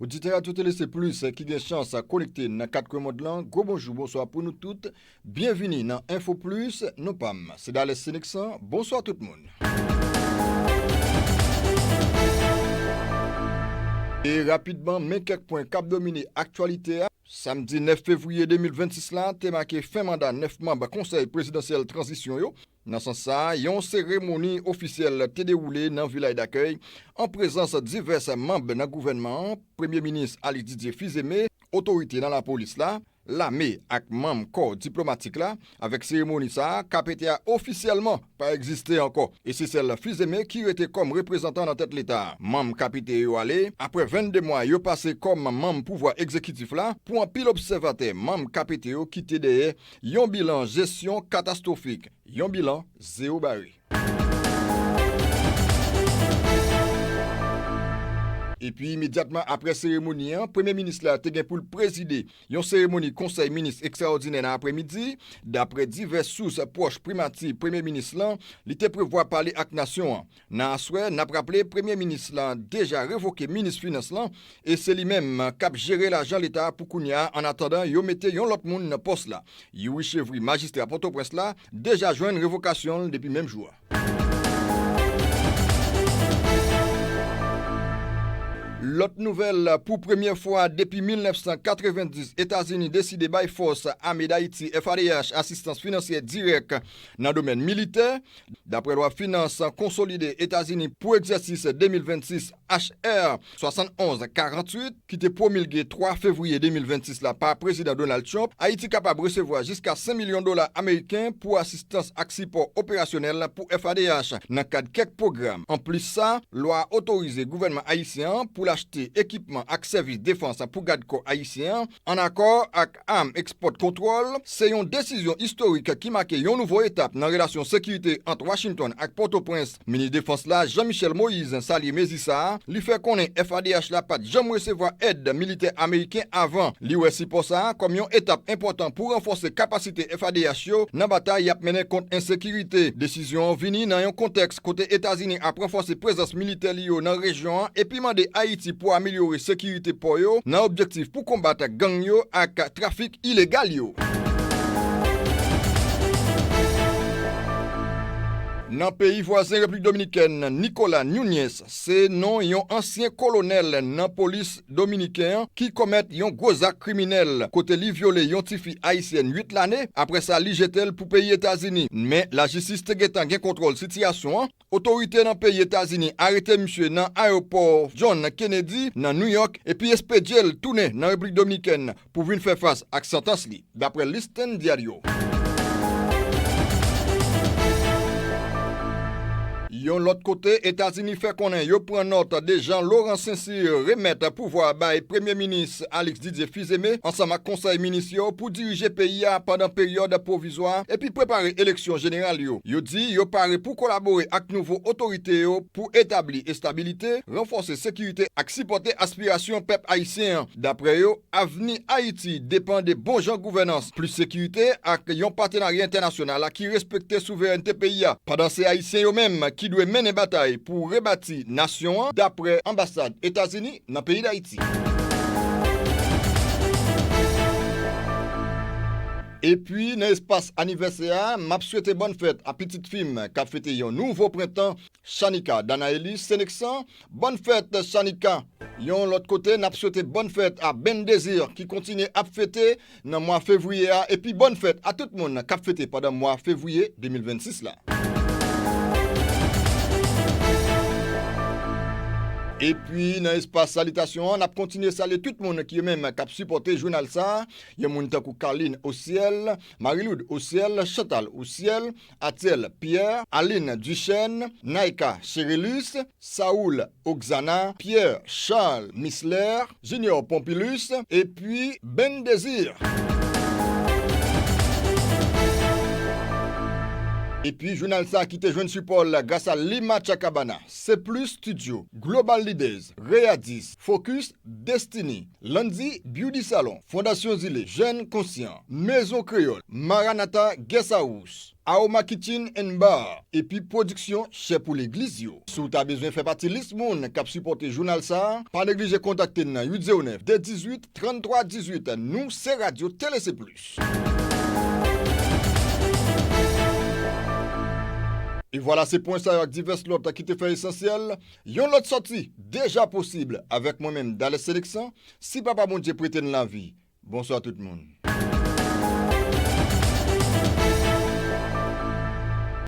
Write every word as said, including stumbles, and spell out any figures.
Oditè Radyo Tele Se Plis ki gen chans konekte nan kat kwen mond lan, gwo bonjou, bonswa pou nou tout. Byenvini nan Enfo Plis, non pa m se Dales Seneksan. Bonswa tout moun. E rapidman, men kèk pwen k ap domine aktyalite a. Samdi nèf fevriye de mil vennsis la te make fen manda nèf manm Konsèy Prezidansyèl Tranzisyon yo. Nan sans sa a, yon seremoni ofisyèl te dewoule nan Vilaj Dakèy, an prezans divès manm nan gouvènman an, Premye Minis Alix Didier Fils-Aimé, otorite nan lapolis la, lame ak manm kò diplomatik la. Avèk seremoni sa a, K P T a ofisyèlman pa egziste ankò, e se sèl Fils-Aimé ki rete kòm reprezantan nan tèt Leta a. Manm K P T yo ale, apre vennde mwa yo pase kòm manm pouvwa egzekitif la, pou anpil obsèvatè, manm K P T yo kite dèyè yon bilan jesyon katastwofik, yon bilan zewo bare. Epi imedyatman apre seremoni an, Premye Minis la te gen pou l prezide yon seremoni Konsèy Minis Ekstraòdinè nan aprèmidi. Dapre divès sous pwòch Primati Premye Minis lan, li te prevwa pale ak nasyon an. Nan aswè, n ap raple, Premye Minis lan deja revoke Minis Finans lan, e se li menm k ap jere lajan Leta a pou kounye a, annatandan yo mete yon lòt moun nan pòs la. Youri Chevry, majistra Pòtoprens la, deja jwenn revokasyon l depi menm jou a. Lòt nouvèl, pou premyè fwa depi mil nèf san katrevenndis, Etazini deside bay Fòs Ame Dayiti, F A D H, asistans finansyè dirèk nan domèn militè. Dapre lwa finans konsolide Etazini pou egzèsis de mil vennsis, H R swasannonz karanntuit, ki te pwomilge twa fevriye de mil vennsis la pa Prezidan Donald Trump, Ayiti kapab resevwa jiska senk milyon dola ameriken pou asistans ak sipò operasyonèl pou F A D H nan kad kèk pwogram. Anplis sa, lwa a otorize gouvènman ayisyen an pou l achte ekipman ak sèvis defans pou gad kò ayisyen an, ann akò ak Arms Export Control. Se yon desizyon istorik ki make yon nouvo etap nan relasyon sekirite ant Washington ak Pòtoprens. Minis Defans la, Jean Michel Moïse, salye mezi sa a. Li fè konnen F A D H la pa t janm resevwa èd militè ameriken avan. Li wè sipò sa a kòm yon etap enpòtan pou ranfòse kapasite F A D H yo nan batay y ap mennen kont ensekirite. Desizyon an vini nan yon kontèks kote Etazini ap ranfòse prezans militè li yo nan rejyon an epi mande Ayiti pou amelyore sekirite pò yo nan objektif pou konbat gang yo ak trafik ilegal yo. Nan peyi vwazen Repiblik Dominikèn, Nicolas Núñez se non yon ansyen kolonèl nan polis dominiken an ki komèt yon gwo zak kriminèl kote li vyole yon tifi ayisyèn uit lane. Apre sa, li jete l pou peyi Etazini. Men, lajistis te gentan gen kontwòl sitiyasyon an. Otorite nan peyi Etazini arete misye nan ayewopò John Kennedy nan New York epi espedye l tounen nan Repiblik Dominikèn pou vin fè fas ak santans li, dapre Listen Diario. Yon lòt kote, Etazini fè konnen yo pran nòt de jan Laurent Saint-Cyr remèt pouvwa a bay Premye Minis Alix Didier Fils-Aimé ansanm ak Konsèy Minis yo pou dirije peyi a pandan peryòd pwovizwa epi prepare eleksyon jeneral yo. Yo di yo pare pou kolabore ak nouvo otorite yo pou etabli estabilite, ranfòse sekirite ak sipòte aspirasyon pèp ayisyen an. Dapre yo, avni Ayiti depann de bon jan gouvènans, plis sekirite ak yon patenarya entènasyonal ki respekte souverènte peyi a, pandan se Ayisyen yo menm ki dwe mennen batay pou rebati nasyon an, dapre anbasad Etazini nan peyi Dayiti. Epi, nan espas anivèsè a, m ap swete bòn fèt a pitit fi m k ap fete yon nouvo prentan, Shanika Danaeli Seneksan. Bòn fèt, Shanika! Yon lòt kote, n ap swete bòn fèt a Ben Désir ki kontinye ap fete nan mwa fevriye a, epi bòn fèt a tout moun k ap fete pandan mwa fevriye de mil vennsis la. Epi, nan espas salitasyon an, n ap kontinye salye tout moun ki yo menm k ap sipòte jounal sa a. Yon moun tankou Carline Osiel, Marie-Lourdes Osiel, Chantal Osiel, Atiel Pierre, Aline Duchesne, Naïka Chérilus, Saoul Oxana, Pierre Charles Misler, Junior Pompilus, epi Ben Désir. Epi jounal sa ki te jwenn sipò l gras a Lima Chakabana, Seplis Studio, Global Leaders, Readis, Focus, Destiny, Landy Beauty Salon, Fondasyon Zile, Jèn Konsyan, Mezon Kreyòl, Maranatha Guest House, Aroma Kitchen and Bar, epi pwodiksyon Chè pou Legliz yo. Si w ta bezwen fè pati lis moun k ap sipòte jounal sa a, pa neglije kontakte n nan uit zewo nèf, de dizuit, tranntwa dizuit. Nou se Radyo Tele Seplis. E vwala, se pwen sa yo ak divès lòt ki te fè esansyèl. Yon lòt sòti deja posib avèk mwen menm, Dales Seleksan, si Papa Bondye prete n lavi. Bonswa tout moun.